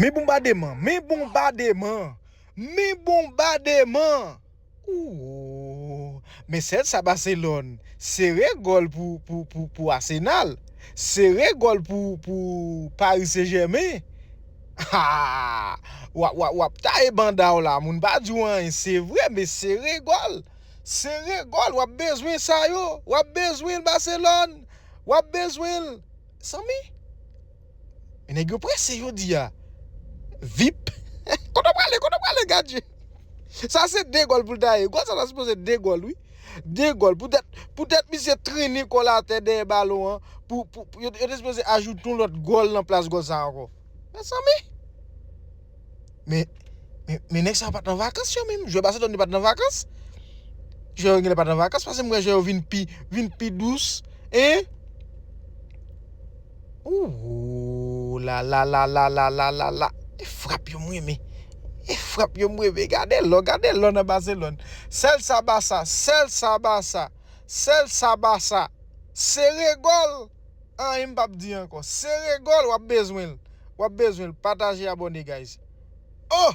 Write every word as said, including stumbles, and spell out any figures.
Mi bonbademan, mi bonbademan, mi bonbademan. Ooh, men sèl sa Baselòn sere gòl pou, pou, pou, pou Arsenal, sere gòl pou, pou Paris Saint-Germain. Ha! W ap, w ap, w ap taye banda w la, moun pa di w anyen, se vre, men sere gòl. Sere gòl, w ap bezwen sa yo, w ap bezwen l Baselòn, w ap bezwen l. Sanmi, men nèg yo prese jodi a. Vip. Kote w prale, kote w prale, Gadye? Sa se de gòl pou l ta ye. Gòl sa ta sipoze de gòl, wi. De gòl. Poutèt, poutèt misye trennen kò l atè dèyè balon an. Pou, pou, pou- yo, yo te sipoze ajoute yon lòt gòl nan plas gòl sa ankò. Mezanmi. Men, men, men nèg sa yo pa t nan vakans yo menm. Jwè Baselòn yo pa t nan vakans. Jwè yo genlè pa t nan vakans, paske m wè jwè yo vin pi, vin pi dous. Hein? Ooh, la, la, la, la, la, la, la, la. E frap yo m renmen. E frap yo m renmen. Gade lò, gade lò nan Baselòn. Sèl sa Basa, sèl sa Basa, sèl sa Basa. Sere gòl. Anyen m p ap di ankò. Sere gòl, w ap bezwen l. W ap bezwen l. Pataje, abòne, guys. Oh!